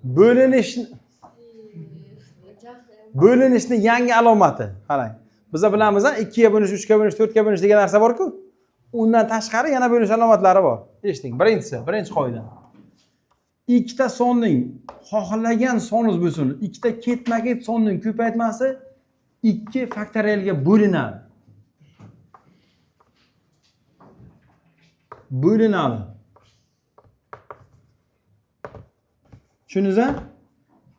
Bo'linish, bo'linishni yangi alomati. Qarang. Biza bilamiz, 2 ga bo'linish, 3 ga bo'linish, 4 ga bo'linish degan narsa bor-ku. Undan tashqari yana bo'linish alomatlari bor. Eshiting. Birinchisi, birinchi qoida. Ikkita sonning xohlagan soningiz bo'lsin, ikkita ketma-ket sonning ko'paytmasi 2 faktorialga bo'linadi. Bo'linadi. Tushundingizmi?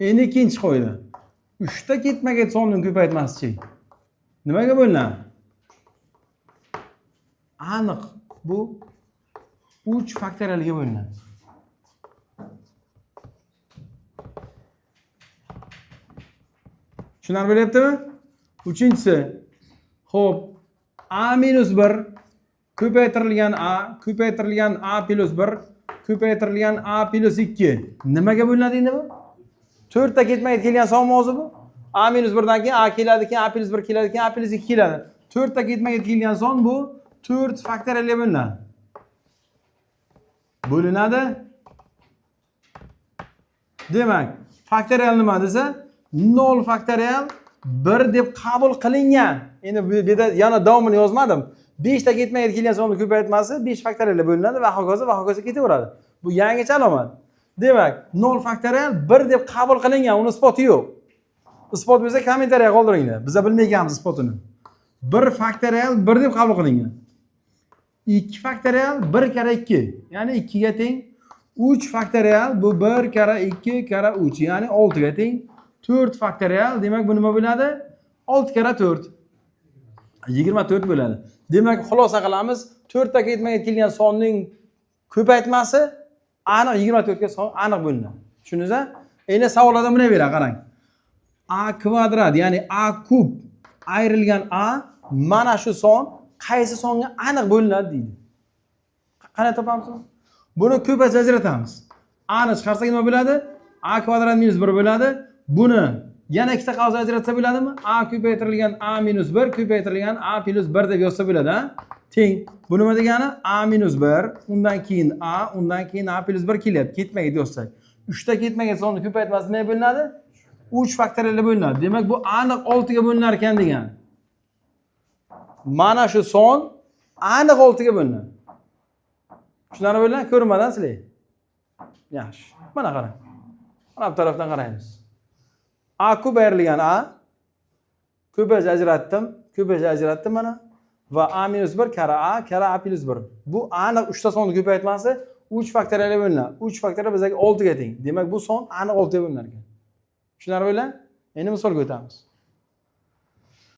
Endi ikkinchi qoida. 3 ta ketma-ket sonning ko'paytmasi-chi? Nimaga bo'linadi? Aniq bu 3 faktorialga bo'linadi. Tushunarli bo'lyaptimi? Uchinchisi. Xo'p, a minus 1 ko'paytirilgan a ko'paytirilgan a plus 1 ko'paytirilgan a plus 2 nimaga bo'linadi endi bu? 4 ta ketma-ket kelgan son o'zi bu. A minus 1 dan keyin a keladi, keyin a plus 1 keladi, keyin a plus 2 keladi. 4 ta ketma-ket kelgan son bu 4 faktorialga bo'linadi. Bo'linadi. Demak, faktorial nima desa, 0 faktorial 1 deb qabul qilingan. Endi bu yerda yana davomini yozmadim. 5 ta ketma-ket kelgan sonni ko'paytmasi 5 faktorialga bo'linadi va hokazo va hokazo ketaveradi. Bu yangicha alomat. Demak, 0 faktorial 1 deb qabul qilingan, uni isboti yo'q. Isbot bo'lsa kommentariya qoldiringlar. Biz bilmayganmiz isbotini. 1 faktorial 1 deb qabul qilingan. 2 faktorial 1 karra 2, ya'ni 2 ga teng. 3 faktorial bu 1 karra 2 karra 3, ya'ni 6 ga teng. 4 faktorial, demak bu nima bo'ladi? 6 karra 4. 24 bo'ladi. Demak, xulosa qilamiz, 4 ta ketma-ket kelgan sonning ko'paytmasi aniq 24 ga son aniq bo'linadi. Tushundingizmi? Endi savollarda bunday beradi, qarang. A kvadrat, ya'ni a kub ayrilgan a mana shu son qaysi songa aniq bo'linadi deydi. Qanday topamiz? Buni ko'paytirib ajratamiz. A ni chiqarsak nima bo'ladi? A kvadrat minus 1 bo'ladi. Buni yana ikkita qavs ajratsa bo'ladimi? A ko'paytirilgan a minus 1 ko'paytirilgan a plus 1 deb yozsa bo'ladi, ha? Teng. Bu nima degani? A minus 1, undan keyin a, undan keyin a plus 1 kelyapti. Ketma-ket yozsak. 3 ta ketma-ket sonni ko'paytmasi nimaga bo'linadi? 3 faktorialga bo'linadi. Demak, bu aniq 6 ga bo'linar ekan degani. Mana shu son aniq 6 ga bo'linadi. Tushunarli bo'lgan? Ko'rinmadan sizlar. Yaxshi. Mana qarang. Mana bu tarafdan qaraymiz. A kub ayrilgan a ko'paytirib ajratdim, ko'paytirib ajratdim mana va a minus 1 karra a karra a plus 1. Bu aniq 3 ta sonni ko'paytmasi 3 faktorialga bo'linadi. 3 faktorial bizga 6 ga teng. Demak, bu son aniq 6 ga bo'linar ekan. Tushunarli bo'lgan? Endi misolga o'tamiz.